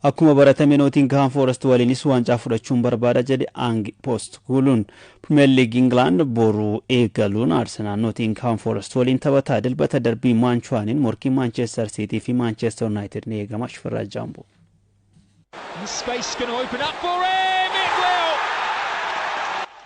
Akkuma baratame Nootingaam Foorest waliinis waancaa fudhachuun barbaada jedhe Aange Poostekogluun. Pirimeer Liigii Ingilaand boruu eegaluun Arsenaal Nootingaam Foorest waliin taphataa. Dilbata darbii Maanchuwaaniin morkii Maanchestar Siitii fi Maanchestar Yuunaayitid ni eegama. Shifarraa Jaamboo. The space going to open up for him. It will.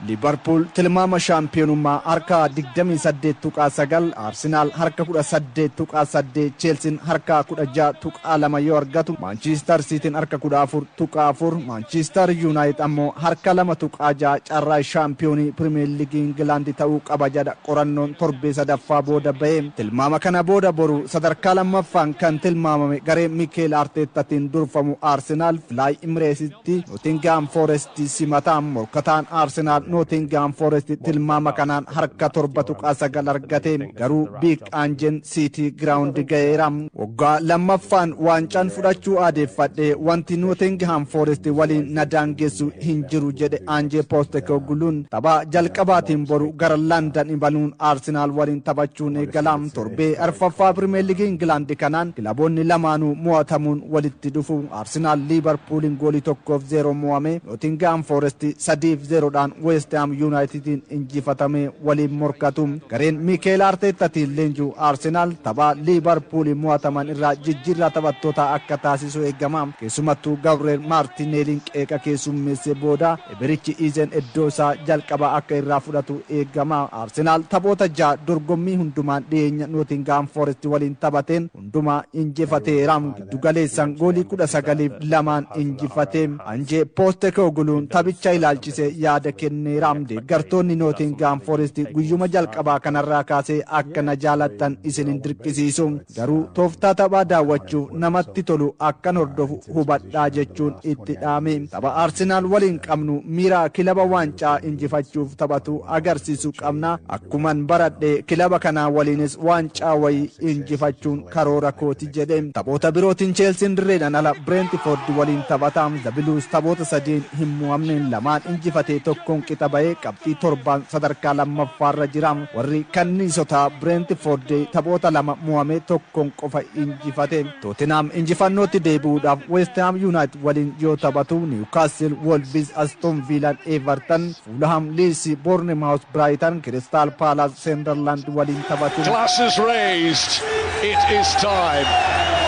Liverpool tilmaama shaampiyoonummaa harka 28.9, Arsenaal harka 18.8, Cheelsiin harka 16.2 yoo argatu, Maanchiistar Siitiin harka 14.4, Maanchiistar Yuunaayit ammoo harka 2.6 carraa shaampiyoonii Pirimeer Liigii Ingilaandi ta'uu qaba jedha qorannoon torbee sadaffaa booda ba'e. Tilmaama kana booda boru sadarkaa lammaffaan kan tilmaamame garee Mikeel Arteettatiin durfamu Arsenaal Filaay Imireesitti Nootingaam Foorest simataa. Morkataan Arsenaal Nootingaam Foorest tilmaama kanaan harka 7.9 argate, garuu Big Aanjen Siitii Giraawundi ga'eera. Waggaa lammaffaan waancaan fudhachuu aadeeffadhe, wanti Nootingaam Foorest waliin na daangessu hin jiru jedhe Aanjee Poostekogluun. Tapha jalqabaatiin boru gara Landan imaluun Arsenaal waliin taphachuun eegala. Torbee arfaffaa Pirimeer Liigii Ingilaandi kanaan kilaboonni lamaanuu mo'atamuun walitti dhufu. Arsenaal Liivarpuuliin goolii 1-0 mo'ame, Nootingaam Foorest 3-0dhaan West Ham Yuunaayitediin injifatame waliin morkatu. Gareen Miikeel Arteettatiin leenji'u Arsenaal tapha Liivarpuuliin mo'ataman irraa jijjiirraa taphattoota akka taasisu eegama. Keessumattuu Gabriel Maartineeliin qeeqa keessummeessee booda Eberichi Izen iddoo isaa jalqaba akka irraa fudhatu eegama. Arsenaal taphoota 6 dorgommii hundumaan dhiyeenya Nootingaam Foorest waliin taphateen hundumaa injifateera. Giddugaleessaan goolii 19-2n injifate. Anjee Poostekogluun taphicha ilaalchise yaada kenneera. "Deeggartoonni Nootingaam Foorest guyyuma jalqabaa kanarraa kaasee akka na jaalattan isin hin dirqisiisu. Garuu tooftaa taphaa daawwachuuf namatti tolu akkan hordofu hubadhaa" jechuun itti dhaame. "Tapha Arsenaal waliin qabnu miira kilaba waancaa injifachuuf taphatu agarsiisu qabna. Akkuman baradhe kilaba kanaa waliinis waancaa wayii injifachuun karoora kooti" jedhe. Taphoota birootiin Cheelsiin dirreedhaan ala Brentford waliin taphata. The Blues taphoota sadiin hin mo'amne, lamaan injifatee tokkoon qixa ba'ee qabxii 7n sadarkaa lammaffaarra jira. Warri kanniisota Brentford taphoota lama mo'ame, tokkoon qofa injifate. Tottenham injifannootti deebi'uudhaaf West Ham United waliin yoo taphatu, Newcastle, Wolves, Aston Villa, Everton, Fulham, Leeds, Bournemouth, Brighton, Crystal Palace, Sunderland waliin taphatu. Glasses raised. It is time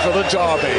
for the derby.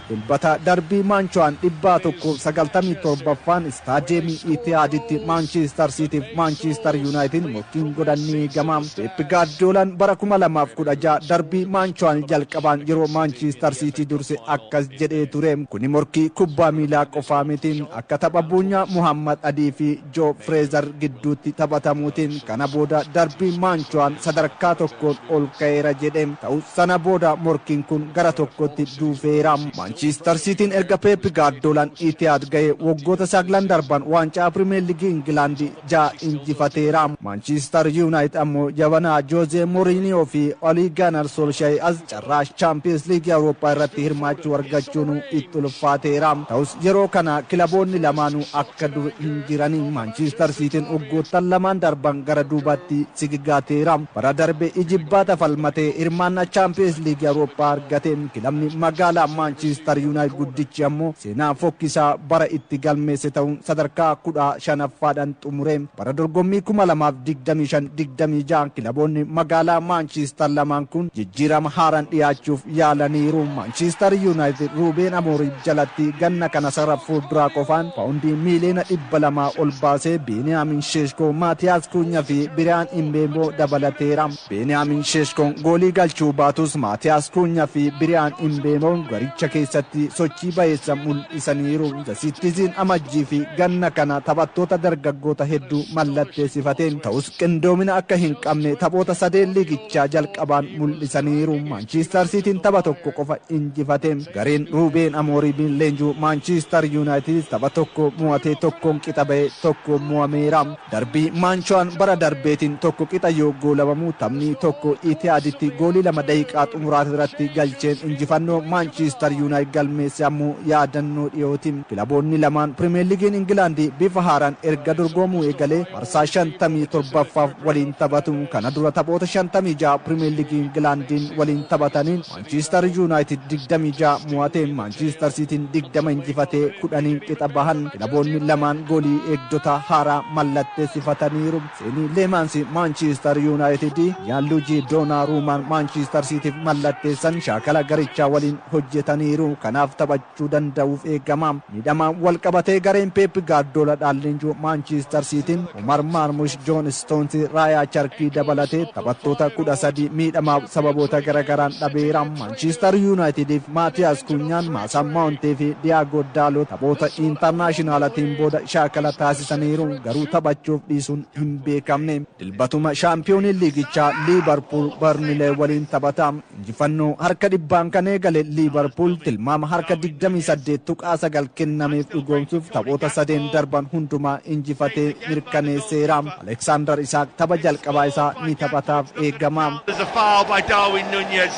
Dilbata darbii Maanchuwaan 197ffaan istaadiyeemii Itihaaditti Maanchiistar Siitiif Maanchiistar Yuunaayitid morkiin godhanii eegama. Peep Gaardiyoolaan bara 2016 darbii Maanchuwaan jalqabaan yeroo Maanchiistar Siitii durse akkas jedhee ture: "Kuni morkii kubbaa miilaa qofaa miti, akka tapha buunyaa Muhammad Alii fi Joo Fireezar gidduutti taphatamuutiin. Kana booda darbii Maanchuwaan sadarkaa tokkoon ol ka'eera" jedhe. Ta'us sana booda morkiin kun gara tokkotti duufeera. Maanchiistar Siitiin erga Peep Gaardiyoolaan Itihaad ga'e waggoota 9 darban waancaa Pirimeer Liigii Ingilaandi ja'a injifateera. Maanchiistar Yuunaayitid ammoo jabanaa Joozee Mourinho fi Olii Gaanar Solshaay as carraa Chaampiyeens Liigii Awurooppaa irratti hirmaachuu argachuun itti ulfaateera. Ta'us yeroo kana kilaboonni lamaanuu akka dur hin jirani. Maanchiistar Siitiin waggoottan lamaan darban gara duubaatti sigigaateera. Bara darbe ijibbaata falmatee hirmaannaa Chaampiyeens Liigii Awurooppaa argate. Kilabni magaalaa Maanchiistar Yuunaayitid guddichi ammoo seenaa fokkisaa bara itti galmeesse ta'uun sadarkaa 15ffaadhaan xumure. Bara dorgommii 2025-26 kilaboonni magaalaa Maanchiistar lamaan kun jijjiirama haaraan dhiyaachuuf yaalaniiru. Maanchiistar Yuunaayitid Ruubeen Amooriim jalatti ganna kana sarara fuulduraa qofaan paawundii miiliyoona 200 ol baasee Beeniyaamin Sheeshkoo, Maatiyaas Kuunya fi Biriyaan Imbeemoo dabalateera. Beeniyaamin Sheeshkoon goolii galchuu baatus, Maatiyaas Kuunya fi Biriyaan Imbeemoon garicha keessatti sochii bayeessa mul'isaniiru. Citizen amajjii fi ganna kana taphattoota dargaggoota hedduu mallatteessifateen, ta'us qindoomina akka hin qabne taphoota sadeen liigichaa jalqabaan mul'isaniiru. Maanchiistar Siitiin tapha tokko qofa injifate. Gareen Ruubeen Amooriimiin leenjuu Maanchiistar Yuunaayitid tapha tokko mo'atee, tokkoon qixa ba'e, tokko mo'ameera. Darbii Maanchuwaan bara darbeetiin tokko qixa yoo goolabamu, taphni tokko Itihaaditti goolii 2 daqiiqaa xumuraa irratti galcheen injifannoo Maanchiistar Yuunaayitid Galmeesse ammoo yaadannoo dhiyooti. Kilaboonni lamaan Pirimeer Liigiin Ingilaandii bifa haaraan erga dorgomuu eegalee marsaa 57ffaaf waliin taphatu. Kana dura taphoota 56 Pirimeer Liigii Ingilaandiin waliin taphataniin Maanchiistar Yuunaayitid 26 mo'atee, Maanchiistar Siitiin 20 injifatee 10 qixa bahan. Kilaboonni lamaan goolii eegdota haaraa mallatteessifataniiru. Seenii Leemaansi Maanchiistar Yuunaayitid, Jaaluujii Doonaruumaan Maanchiistar Siitiif mallatteessan shaakala garichaa waliin hojjetaniiru. Kanaaf taphachuu danda'uuf eegama. Miidhamaan wal qabatee gareen Peep Gaardiyoolaadhaan leenji'u Maanchiistar Siitiin Omar Maarmush, Joon Stoons, Raayaa Charkii dabalatee taphattoota 13 miidhamaaf sababoota garaagaraan dhabeera. Maanchiistar Yuunaayitidiif Maatiyaas Kunyaan, Maasan Maawuntee fi Diyaagoo Daaloo taphoota intarnaashinaalatiin booda shaakala taasisaniiru, garuu taphachuuf dhiisuun hin beekamne. Dilbatuma shaampiyooniin liigichaa Liibarpuul Barnilee waliin taphata. Injifannoo harka 100n kan eegale Liibarpuul tilmaama harka 28.9 kennameef dhugoomsuuf taphoota sadeen darban hundumaa injifatee mirkaneesseera. Aleksaandar Isaak tapha jalqabaa isaa ni taphataaf eegama. There's a foul by Darwin Nunez.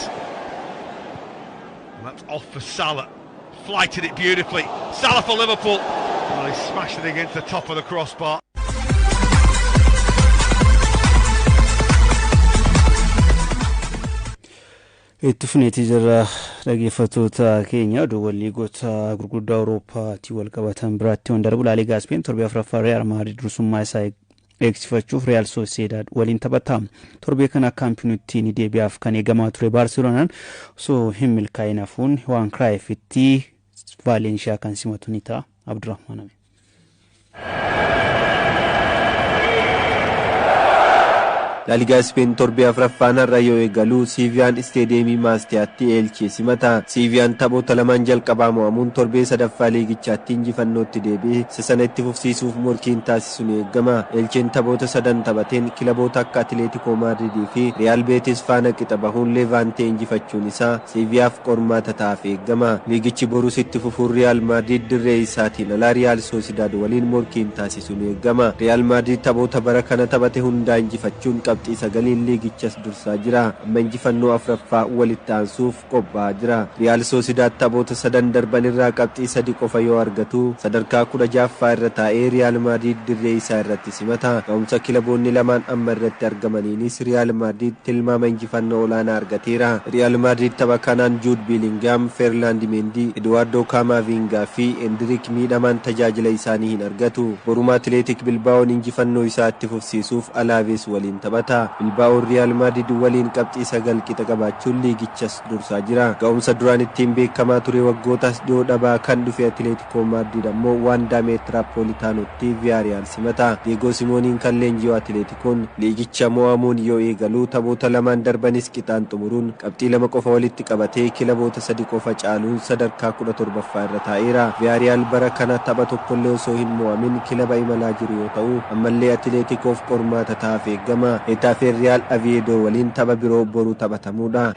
And that's off for Salah. Flighted it beautifully. Salah for Liverpool. Well, he smashed it against the top of the crossbar. Itti fufneetii jira, dhaggeeffattoota keenya. Oduuwwan liigota gurguddaa Awurooppaatiin wal qabatan biraatti waan darbu, Laaligaa Ispeen torbee afuraffaa Real Maadrid dursummaa isaa eegsifachuuf Real Sociedad waliin taphata. Torbee kana Kaamp Nuutti ni deebi'aaf kan eegamaa ture Baarseloonaan osoo hin milkaa'in hafuun waan Kiraayifitti Vaalenshiyaa kan simatu ni ta'a. Abdurrahmaan Amin. Laaligaa Ispeen torbee afuraffaan har'a yoo eegalu, Siiviyaan isteediyeemii Maastiyaatti Eelchee simata. Siiviyaan taphoota lamaan jalqabaa mo'amuun torbee sadaffaa liigichaatti injifannootti deebi'ee isa sana itti fufsiisuuf morkiin taasisu ni eegama. Eelcheen taphoota sadan taphateen kilaboota akka Atileetikoo Maadridii fi Riyaal Beetis faana qixa bahuun Leevaantee injifachuun isaa Siiviyaaf qormaata ta'aaf eegama. Liigichi borus itti fufuun Riyaal Maadrid dirree isaatiin alaa Riyaal Soosidaad waliin morkiin taasisu ni eegama. Riyaal Maadrid taphoota bara kana taphate hundaa injifachuun qabxii 9n liigichas dursaa jira. Amma injifannoo afuraffaa walitti aansuuf qophaa'aa jira. Riyaal Soosidaad taphoota sadan darban irraa qabxii 3 qofa yoo argatu, sadarkaa 16ffaa irra taa'ee Riyaal Maadrid dirree isaa irratti simata. Ga'umsa kilaboonni lamaan amma irratti argamaniinis Riyaal Maadrid tilmaama injifannoo olaanaa argateera. Riyaal Maadrid tapha kanaan Juud Biilingaam, Feerlaand Mendii, Eduwaardoo Kaamaavingaa fi Endirik miidhamaan tajaajila isaanii hin argatu. Boruma Atileetik Bilbaa'oon injifannoo isaa itti fufsiisuuf Alaavees waliin taphata. Bilbaa'oon Riyaal Maadrid waliin qabxii 9 qixa qabaachuun liigichas dursaa jira. Ga'umsa duraan ittiin beekamaa ture waggootas dhiyoo dhabaa kan dhufe Atileetikoo Maadrid ammoo Waandaa Meetiraapoolitaanotti Viyaariyaal simata. Diegoo Simooniin kan leenji'u Atileetikoon liigicha mo'amuun yoo eegalu, taphoota lamaan darbanis qixaan xumuruun qabxii 2 qofa walitti qabatee kilaboota 3 qofa caaluun sadarkaa 17ffaa irra taa'eera. Viyaariyaal bara kana tapha tokkollee osoo hin mo'amin kilaba imalaa jiru yoo ta'u, ammallee Atileetikoof qormaata ta'aaf eegama. Hetaafeen Riyaal Aviyeedoo waliin tapha biroo boruu taphatamuudha.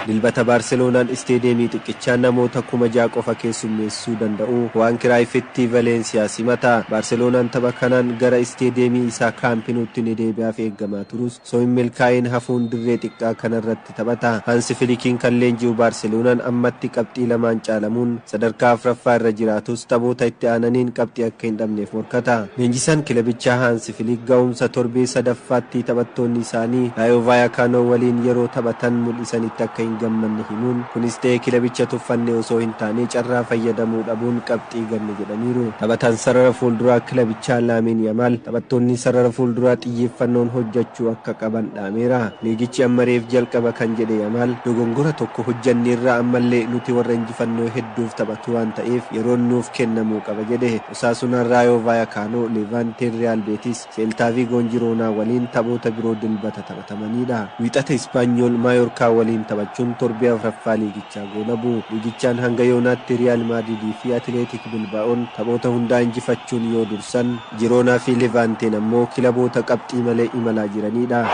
Dilbata Baarseloonaan isteediyeemii xiqqichaa namoota 6,000 qofa keessummeessuu danda'u waan Kiraayifitti Valeensiyaa simata. Baarseloonaan tapha kanaan gara isteediyeemii isaa Kaampinuutti ni deebi'aaf eeggamaa turus, osoo hin milkaa'in hafuun dirree xiqqaa kanarratti taphata. Hansi Filikiin kan leenji'u Baarseloonaan ammatti qabxii 2n caalamuun sadarkaa afuraffaa irra jiraatus, taphoota itti aananiin qabxii akka hin dhabneef morkata. Leenjisaan kilabichaa Hansi Filik ga'umsa torbee sadaffaatti taphattoonni isaanii Raayoo Vaayakaanoo waliin yeroo taphatan mul'isanitti akka hin gammanne himuun, kunis ta'ee kilabicha tuffannee osoo hin taane carraa fayyadamuu dhabuun qabxii ganne jedhaniiru. Taphataan sarara fuulduraa kilabichaa Laamiin Yamaal taphattoonni sarara fuulduraa xiyyeeffannoon hojjechuu akka qaban dhaameera. Liigichi amma reef jalqaba kan jedhe Yamaal, dogongora tokko hojjanneerraa ammallee nuti warra injifannoo hedduuf taphatu waan ta'eef yeroon nuuf kennamuu qaba jedhe. Osaasunaan Raayoo Vaayakaanoo, Leevanteen Riyaal Beetis, Seeltaa Viigoon Jiroonaa waliin taphoota biroo dilbata taphatamanidha. Wiixata Ispaanyool Maayorkaa waliin taphachuun torbee afuraffaa liigichaa goolabu. Liigichaan hanga yoonaatti Riyaal Maadridii fi Atileetik Bilbaa'oon taphoota hundaa injifachuun yoo dursan, Jiroonaa fi Leevanteen ammoo kilaboota qabxii malee imalaa jiranidha.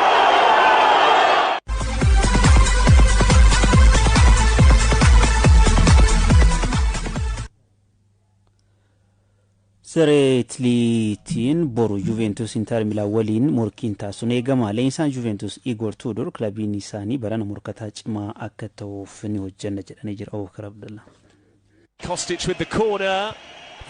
Serie Itaaliitiin boru Juventus Inter Milaan waliin morkiin taasisuun eegama. Leenjisaan Juventus Igor Tudor kilabiin isaanii barana morkataa cimaa akka ta'uuf ni hojjenna jedhanii jira. Abubakar Abdullah. Kostic with the corner.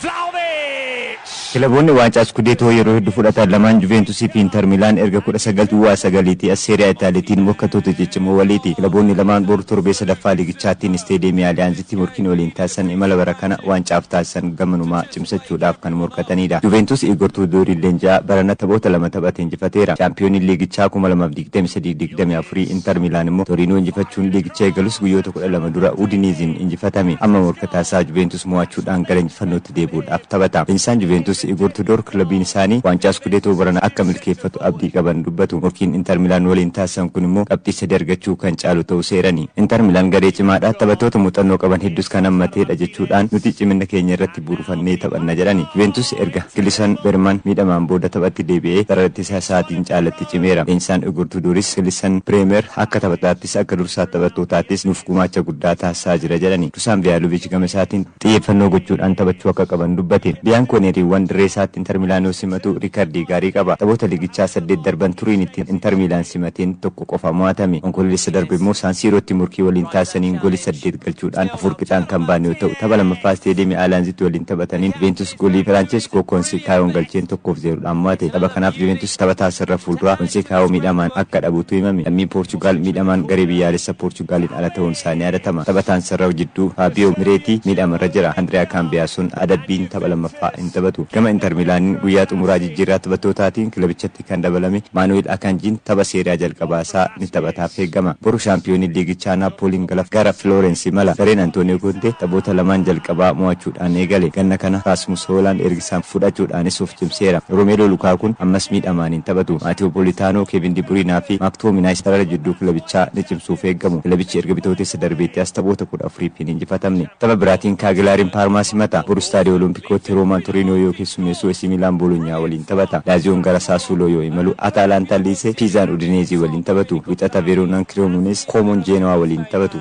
Vlahovic! Kilaboonni waancaa Skudeetoo yeroo hedduu fudhatan lamaan, Juventusii fi Inter Milaan, erga 1909tii as Seeriyaa Itaaliitiin morkattoota ciccimoo waliiti. Kilaboonni lamaan boru torbee sadaffaa liigichaatiin isteediyeemii Aliyaanzitti morkiin waliin taasisan imala bara kana waancaaf taasisan gamanumaa cimsachuudhaaf kan morkatanidha. Juventus Igor Tudooriin leenji'aa barana taphoota lama taphate injifateera. Chaampiyooniin liigichaa 2023-24 Inter Milaan immoo Torinoo injifachuun liigicha eegalus guyyoota 12 dura Udiniiziin injifatame. Amma morkataa isaa Juventus mo'achuudhaan gara injifannootti deebi'uudhaaf taphata. Leenjisaan Juventus Igor Tudor kilabiin isaanii waancaa Skudeetoo barana akka milkeeffatu abdii qaban dubbatu. Morkiin Inter Milaan waliin taasisan kun immoo qabxii 3 argachuu kan caalu ta'uu seerani. Inter Milaan garee cimaadha, taphattoota muuxannoo qaban hedduus kan hammateedha jechuudhaan, nuti cimina keenya irratti bu'uurfannee taphanna jedhani. Juventus erga Gilisan Berman miidhamaan booda taphatti deebi'ee sarara ittisa isaatiin caalatti cimeera. Leenjisaan Igor Tudoris Gilisan Bremer akka taphataattis akka dursaa taphattootaattis nuuf gumaacha guddaa taasisaa jira jedhani. Dusaan Viyaalovich gama isaatiin xiyyeeffannoo gochuudhaan taphachuu akka qaban dubbate. Biyaankooneeriiwwan dirree isaatti Inter Milaanoo simatu riikardii gaarii qaba. Taphoota liigichaa saddeet darban turiin ittiin Inter Milaan simateen tokko qofa mo'atame. Onkololeessa darbe immoo Saan Siirootti murkii waliin taasisaniin goolii saddeet galchuudhaan afur qixaan kan baane yoo ta'u, tapha lammaffaa isteediyeemii Aaliyaanzitti waliin taphataniin Juventus goolii Firaancesco Konsekaayoon galcheen 1-0dhaan mo'ate. Tapha kanaaf Juventus taphataa sirra fuulduraa Konsekaayoo miidhamaan akka dhabutu himame. Lammiin Poorchugaal miidhamaan garee biyyaalessa Poorchugaaliin ala ta'uun isaanii yaadatama. Taphataan sirra jidduu Faabiyoo Mireetii miidhamarra jira. Andiriyaa Kaambiyaasuun adabbiin tapha lammaffaa hin taphatu. Gama Inter Milaaniin guyyaa xumuraa jijjiirraa taphattootaatiin kilabichatti kan dabalame Maanuweel Akanjiin tapha seeriyaa jalqabaa isaa ni taphataaf eegama. Boru shaampiyoonii liigichaa Naapooliin gara Filoorensi mala. Gareen Antooniyoo Kontee taphoota lamaan jalqabaa mo'achuudhaan eegale. Ganna kana Raasmus Hoolaan ergisaan fudhachuudhaanis of cimseera. Romeeloo Lukaakuun ammas miidhamaan hin taphatu. Maatiyoo Politaanoo, Keevin Diburiinaa fi Maaktominaay sarara jidduu kilabichaa ni cimsuuf eegamu. Kilabichi erga bitootessa darbeetti as taphoota 14f hin injifatamne. Tapha biraatiin Kaagilaariin Paarmaa simata. Boru Istaadiyoo Olompikootti Roomaan Toriinoo yoo keessummeessu, AC Milaan Boolonyaa waliin taphata. Laaziyoon gara Saasuuloo yoo imalu, Ataalantaan Liisee, Piizaan Udineezii waliin taphatu. Wixata Veroonaan Kireemonees, Koomoon Jeenawaa waliin taphatu.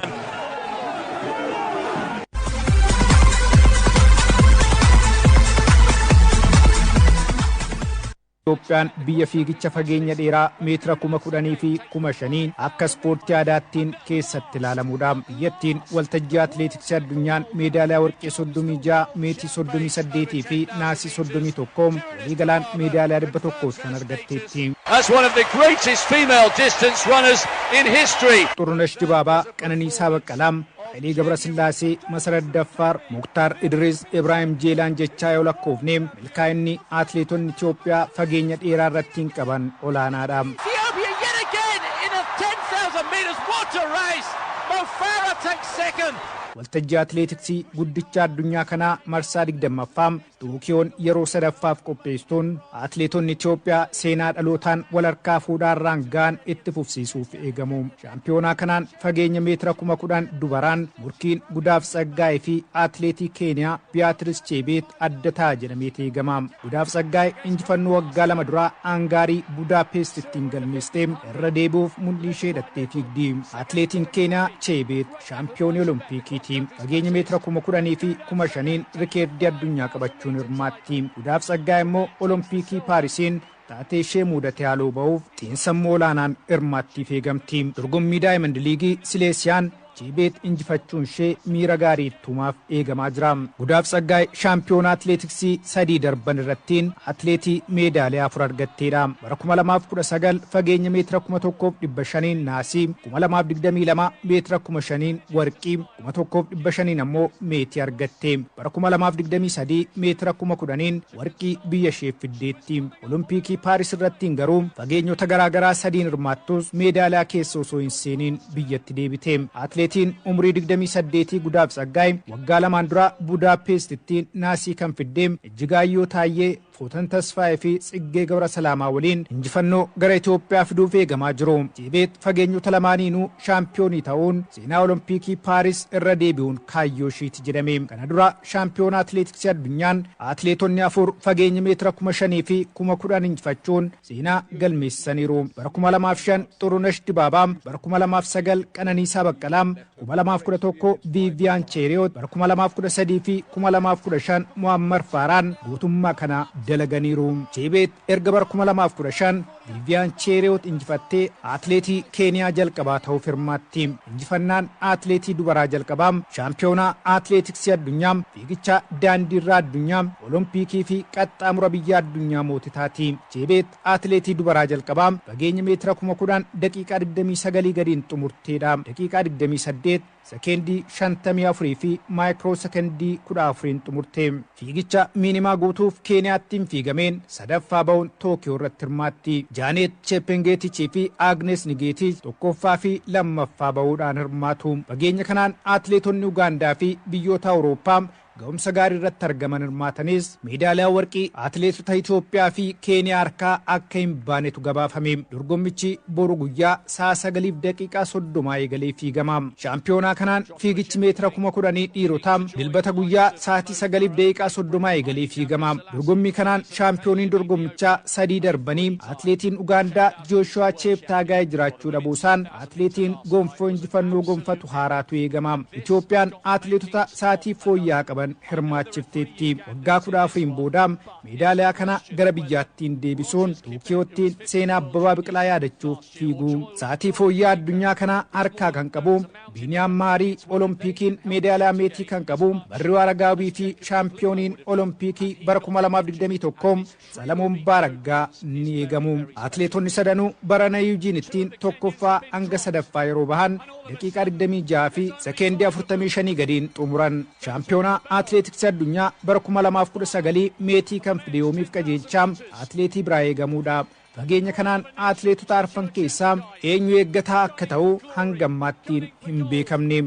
Itoophiyaan biyya fiigicha fageenya dheeraa meetira 10,000 fi 5,000 akka ispoortii aadaattiin keessatti ilaalamuudha. Biyyattiin waltajjii atileetiksii addunyaan meedaaliyaa warqee 36, meetii 38 fi naasii 31, waliigalaan meedaaliyaa 105 argatteetti. As one of the greatest female distance runners in history. Xurunesh Dibaabaa, Qananiisaa Baqqalaa, Hayilee Gabrasillaasee, Masarat Daffaar, Muktaar Idris, Ibraahim Jeelaan jechaa yoo lakkoofne, milkaa'inni atileetonni Itoophiyaa fageenya dheeraa irratti hin qaban olaanaadha. Ethiopia yet again in a 10,000 meters. What a race! Mo Farah takes second. Waltajjii atileetiksii guddicha addunyaa kanaa marsaa 20ffaa Xookiyoon yeroo sadaffaaf qopheessituun atileetonni Itoophiyaa seenaa dhalootaan wal harkaa fuudhaarraan ga'an itti fufsiisuuf eegamu. Shaampiyoonaa kanaan fageenya meetira 10,000 dubaraan murkiin Gudaaf Tsaggaa'ee fi atileetii Keeniyaa Biyaatiris Cheebeet adda ta'a jedhameet eegama. Gudaaf Tsaggaa'ee injifannoo waggaa 2 duraa Hangaarii Budaapest ittiin galmeessitee irra deebi'uuf mul'ii ishee hidhattee fiigdi. Atileetiin Keeniyaa Cheebeet shaampiyoonii Oloompiikiiti. Fageenya meetira 10,000 fi 5,000 rikeerdii addunyaa qabachuun hirmaatti. Gudaaf Tsaggaa'ee immoo Oloompiikii Paarisiin taatee ishee mudate haaloo ba'uuf xiinsammuu olaanaan hirmaattiif eegamti. Dorgommii Daayimand Liigii Sileesiyaan Cheebeet injifachuun ishee miira gaarii ittumaaf eegamaa jira. Gudaaf Tsaggaa'ee shaampiyoonaa atileetiksii sadii darban irrattiin atileetii meedaaliyaa afur argatteedha. Bara 2019 fageenya meetira 1500 naasii, 2022 meetira 5,000 warqii, 1500 ammoo meetii argatte. Bara 2023 meetira 10,000 warqii biyya ishee fiddeetti. Oloompiikii Paaris irrattiin garuu fageenyota garaagaraa sadiin hirmaattus meedaaliyaa keessa osoo hin seeniin biyyatti deebite. Atileetiin umurii 28 Gudaaf Tsaggaa'e waggaa 2n dura Budaapestittiin naasii kan fidde Ijjigaayyoo Taayyee Footan Tasfaayee fi Tsiggee Gabra Salaamaa waliin injifannoo gara Itoophiyaa fiduuf eegamaa jiru. Chebeet fageenyota lamaaniinuu shaampiyoonii ta'uun seenaa Olompikii Paaris irra deebi'uun kaayyoo ishiiti jedhame. Kana dura shaampiyoona atileetiksii addunyaan atileetonni afur fageenya meetira 5,000 fi 10,000 injifachuun seenaa galmeessaniiru. Bara 2005 Xurunesh Dibaabaa, bara 2009 Qananiisaa Baqqalaa, 2011 Viiviyaan Cheeriyoot, bara 2013 fi 2015 Muammar Faaraan gootummaa kana dalaganiiru. Chebeet erga bara 2015 Viiviyaan Cheeriyoot injifattee atileetii Keeniyaa jalqabaa ta'uuf hirmaatti. Injifannaan atileetii dubaraa jalqabaa shaampiyoonaa atileetiksii addunyaa, fiigicha daandiirraa addunyaa, Olompikii fi qaxxaamura biyya addunyaa mootitaati. Chebeet atileetii dubaraa jalqabaa fageenya meetira 10,000 daqiiqaa 29 gadiin xumurteedha. Daqiiqaa 28 sekeendii 54 fi maayikiroo sekendii 14 xumurte. Fiigicha miinimaa guutuuf Keeniyaattiin fiigameen sadaffaa ba'uun Tookiyoo irratti hirmaatti. Jaanet Cheppengeetichii fi Agnes Nigeetich tokkoffaa fi lammaffaa ba'uudhaan hirmaatu. Fageenya kanaan atileetonni Ugaandaa fi biyyoota Awurooppaa ga'umsa gaarii irratti argaman hirmaatanis, meedaaliyaa warqii atileetota Itoophiyaa fi Keeniyaa harkaa akka hin baanetu gabaafame. Dorgommichi boru guyyaa sa'a 9:30 eegalee fiigama. Shaampiyoonaa kanaan fiigichi meetira 10,000 dhiirotaa Dilbata guyyaa sa'aatii 9:30 eegalee fiigama. Dorgommii kanaan shaampiyooniin dorgommichaa sadii darbanii atileetiin Ugaandaa Jooshuwaa Cheeptaagaay jiraachuu dhabuusaan atileetiin gonfoo injifannoo gonfatu haaraatu eegama. Itoophiyaan atileetota sa'aatii fooyya'aa qaban hirmaachifteetti. Waggaa 14n booda meedaaliyaa kana gara biyyaattiin deebisuun Tookiyootti seenaa Abbabaa Biqilaa yaadachuuf fiigu. Sa'aatii fooyya'aa addunyaa kana harkaa kan qabu Biiniyaam Maarii, Olompiikiin meedaaliyaa meetii kan qabu Barriuu Aragaawii fi shaampiyooniin Olompikii bara 2021 Salamoon Baaraggaa ni eegamu. Atileetonni sadanuu barana Yuujiinittiin tokkoffaa hanga sadaffaa yeroo bahan daqiiqaa 26 fi sekeendii 45 gadiin xumuran. Shaampiyoonaa atileetiksii addunyaa bara 2019 meetii kan fide Yoomiif Qajeelchaa atileetii biraa eegamuudha. Fageenya kanaan atileetota arfan keessaa eenyu eeggataa akka ta'u hanga ammaatti hin beekamne.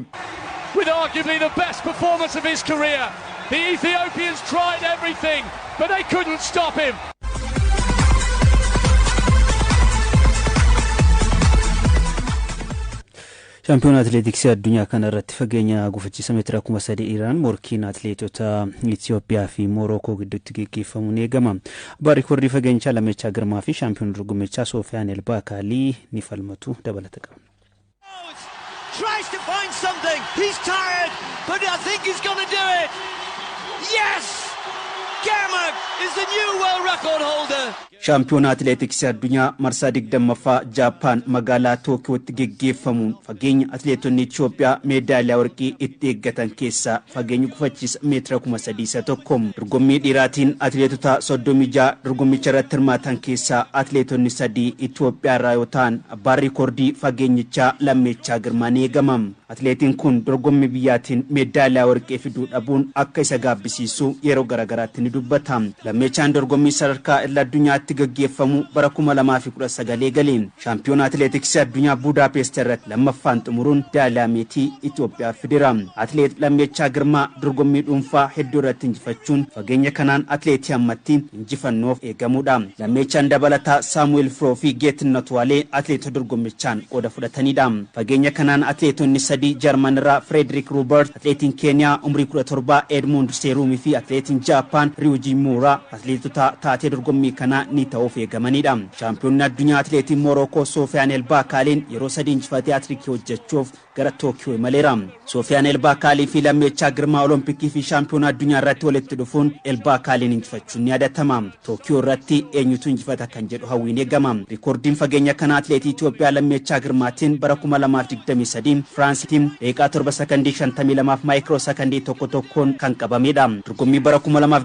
With arguably the best performance of his career, the Ethiopians tried everything, but they couldn't stop him. Shaampiyoona atileetiksii addunyaa kana irratti fageenya gufachiisa meetira 3,000 dhiiraan morkiin atileetota Itoophiyaa fi Moorookoo gidduutti geggeeffamuun eegama. Abbaa rikoordii fageenyichaa Lammeechaa Girmaa fi shaampiyoona dorgommichaa Soofiyaan Elbaakaalii ni falmatu, dabalata qabna. Tries to find something. He's tired, but I think he's going to do it. Yes! Girma is the new world record holder. Shaampiyoona atileetiksii addunyaa marsaa 20ffaa Jaappaan magaalaa Tookiyootti geggeeffamuun fageenya atileetonni Itoophiyaa meedaaliyaa warqii itti eeggatan keessaa fageenyi gufachiisa meetira 3,000 isa tokko. Dorgommii dhiiraatiin atileetota 36 dorgommicha irratti hirmaatan keessaa atileetonni sadii Itoophiyaa irraa yoo ta'an, abbaan rikoordii fageenyichaa Lammeechaa Girmaa ni eegama. Atileetiin kun dorgommii biyyaatiin meedaaliyaa warqee fiduu dhabuun akka isa gaabbisiisu yeroo garaagaraatti ni dubbata. Lammeechaan dorgommii sadarkaa idil addunyaatti gaggeeffamu bara 2019 eegale. Shaampiyoona atileetiksii addunyaa Budaapest irratti lammaffaan xumuruun meedaaliyaa meetii Itoophiyaa fideera. Atileet Lammeechaa Girmaa dorgommii dhuunfaa hedduu irratti injifachuun fageenya kanaan atileetii ammatti injifannoof eegamudha. Lammeechaan dabalataa Saamu'eel Firoo fi Geetinnat Waalee atileetota dorgommichaan qooda fudhatanidha. Fageenya kanaan atileetonni sadii Jarman irraa Frederik Ruubert, atileetiin Keeniyaa umrii 17 Edmund Seeruumii fi atileetiin Jaappaan Riyuji Muuraa atileetota taatee dorgommii kanaa ni ta'uuf eegamanidha. Shaampiyoonni addunyaa atileetiin Moorookoo Soofiyaan Elbaakaaliin yeroo sadii injifatee haatiriikii hojjechuuf gara Tookiyoo imaleera. Soofiyaan Elbaakaalii fi Lammeechaa Girmaa Olompikii fi shaampiyoona addunyaa irratti walitti dhufuun Elbaakaaliin injifachuun ni yaadatama. Tookiyoo irratti eenyutu injifata kan jedhu hawwiin eegama. Rikoordiin fageenya kanaa atileetii Itoophiyaa Lammeechaa Girmaatiin bara 2023 Firaansitiin daqiiqaa 7 sekondii 52 maayikiroo sekondii 1 1n kan qabamedha. Dorgommii bara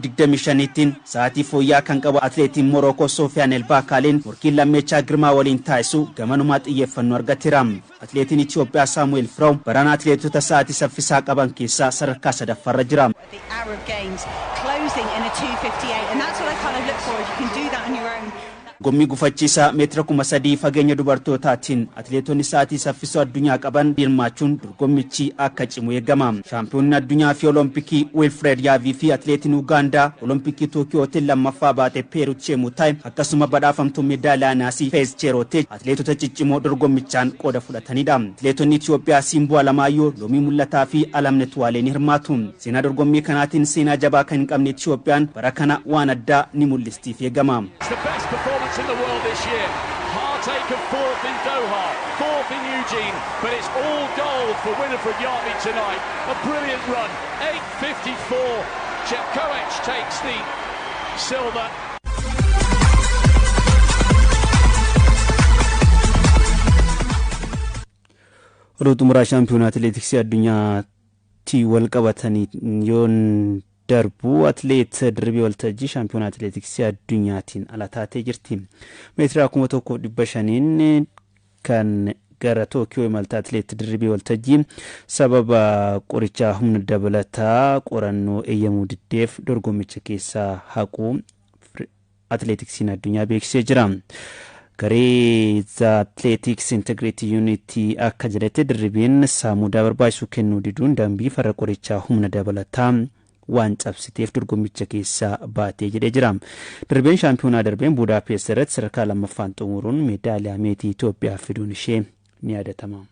2025tiin sa'aatii fooyya'aa kan qabu atileetiin Morookoo Soofiyaan Elbaakaaliin morkiin Lammeechaa Girmaa waliin taasisu gamanumaa xiyyeeffannoo argateera. Atileetiin Itoophiyaa Saamu'eel Firoo barana atileetota sa'aatii saffisaa qaban keessaa sadarkaa sadaffaarra jira. The Arab Games, closing in a 2:58, and that's what I kind of look for. If you can do that on your own. Dorgommii gufachiisaa meetira 3000 fageenya dubartootaatiin atileetonni sa'aatii saffisoo addunyaa qaban hirmaachuun dorgommichi akka cimu eegama. Shaampiyoonni addunyaa fi Olompikii Wilfred Yaavii fi atileetiin Ugaandaa Olompikii Tookiyootiin lammaffaa baate Peerut Cheemutaay, akkasuma badhaafamtuu meedaaliyaa naasii Feez Cheerooteech atileetota ciccimoo dorgommichaan qooda fudhatanidha. Atileetonni Itoophiyaa Simboo Alamaayyoo, Loomii Mul'ataa fi Alamnet Waalee ni hirmaatu. Seenaa dorgommii kanaatiin seenaa jabaa kan hin qabne Itoophiyaan bara kana waan addaa ni mul'istiif eegama. It's the best performance in the world this year. Heartache of fourth in Doha, fourth in Eugene, but it's all gold for Winifred Yavi tonight. A brilliant run, 8.54. Chepkoech takes the silver. Oduu xumuraa shaampiyoonaa atileetiksii addunyaatti wal qabatanii yoon darbu, atileet Dirribii Waltajjii shaampiyoonaa atileetiksii addunyaatiin ala taatee jirti. Meetira 1500n kan gara Tookiyoo imalta atileet Dirribii Waltajjii sababa qorichaa humna dabalataa qorannoo eeyyamuu diddeef dorgommicha keessaa haquu atileetiksiin addunyaa beeksisee jira. Garee Athletics Integrity Unit akka jedhetti, Dirribiin saamudaa barbaachisu kennuu diduun dambii farra qorichaa humna dabalataa waan cabsiteef dorgommicha keessaa baatee jedhee jira. Dirribeen shaampiyoonaa darbeen Buudaapeest irratti sadarkaa lammaffaan xumuruun meedaaliyaa meetii Itoophiyaa fiduun ishee ni yaadatama.